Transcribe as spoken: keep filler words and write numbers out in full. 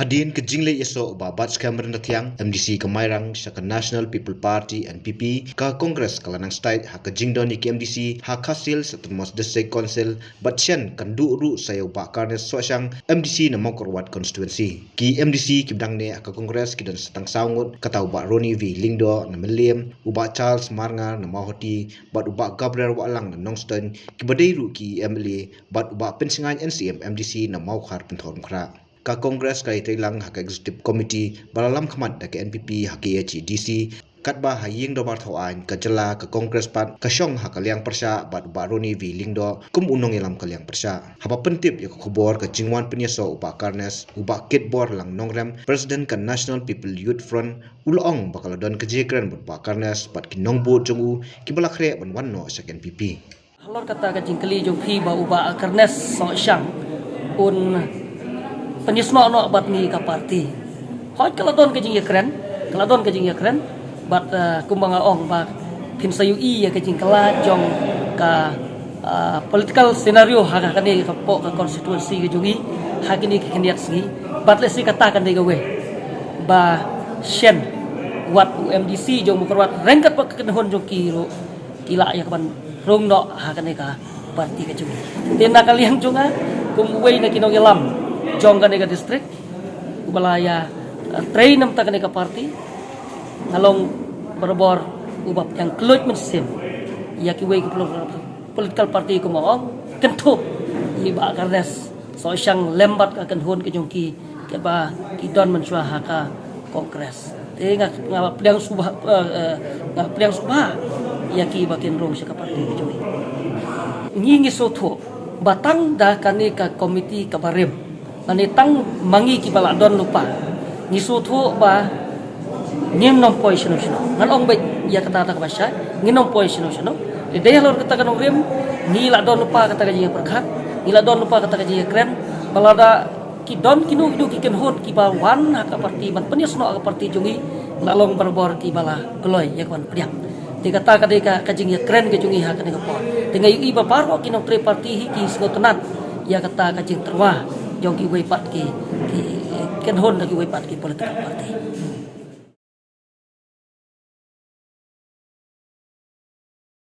Hadien ka jingleit ïasoh u Bah Batskhem Ryntathiang, M D C ka Mairang sha ka National People Party, N P P, ka Congress ka la nang stait ha ka jingdon ïa ki M D C ha Khasi Hills Autonomous District Council, bad shen kan duh ruh sa ïa u Bah Carnes Sohshang, M D C na Mawkyrwat Constituency. Ki M D C kiba dang neh ha ka Congress ki don sa tang saw ngut, kata u Bah Ronnie V Lyngdoh na Mylliem, u Bah Charles Marngar na Mawhati, bad u Bah Gabriel Wahlang na Nongstoiñ, kiba dei ruh ki M L A, bad u Bah Pynsngain N C M M D C na Mawkhar Pynthorumkhrah. Ka Congress ka ïatrei lang ha ka Executive Committee ba la lam khmat da ka N P P ha ka A H A D C, katba ha ïing dorbar thaw aiñ ka jylla, ka Congress pat ka shong ha ka liang pyrshah bad u Bah Ronnie V Lyngdoh kum u nongïalam ka liang pyrshah. Haba pyntip ïa ka khubor ka jingwan pynïasoh u Bah Carnes, u Bah Kitborlang Nongrem, President ka National People Youth Front, u la ong ba ka la don ka jingïakren bad u Bah Carnes bad ki nongbud jong u kiba la khreh ban wan noh sha ka N P P. Halor kata ka jingkylli jong phi ba u Bah Carnes Sohshang un pynïasnoh noh bad ngi ka party. Hooid, ka la don ka jingïakren, ka la don ka jingïakren, bad, eh, kumba nga ong ba phin sa ïohi ïa ka jingkylla jong ka, eh, political scenario ha kane ka pdeng ka constituency ka jong ngi ha kine ki khyndiat sngi. Bad lehse kata kan dei kawei ba shen wat u M D C jong Mawkyrwat ryngkat bad ka kynhun jong ki ruh ki lah ïa ka ban rung noh ha kane ka party ka jong ngi. Te na ka liang jong nga kum uwei na ki nongïalam jong kane ka district uba la ïa, eh, trei namar kane ka party, nga long barabor uba pdiang kylluid mynsiem ïa kiwei ki political party, kumba ong, kynthup ïa i Bah Carnes Sohshang lem bad ka kynhun ka jong ki, kiba ki don mynshuwa ha ka Congress. Te nga, nga pdiang sngewbha, eh, eh, nga pdiang sngewbha ïa kiba kin rung sha ka party ka jong ngi. Ngi, ngi sngewthuh ba tang da kane ka committee kaba rim, lane tang ma ngi kiba la don lypa, ngi sngewthuh ba ngim nym poi shano shano. Ngan ong beit ïa kata kata kaba shai, ngim nym poi shano shano. Te dei halor kata ka nongrim, ngi la don lypa kata ka jingïapyrkhat, ngi la don lypa kata ka jingïakren, ba lada ki don kino kino ki kynhun kiba wan ha ka party ban pynïasnoh ha ka party jong ngi, la long barabor kiba la kloi ïa ka ban pdiang. Te kata ka dei ka, ka jingïakren ka jong ngi ha kane ka por. Te nga ïohi ba baroh ki nongtrei party hi ki sngewtynnat ïa kata ka jingtyrwa jong kiwei pat ki, ki kynhun da kiwei pat ki political party.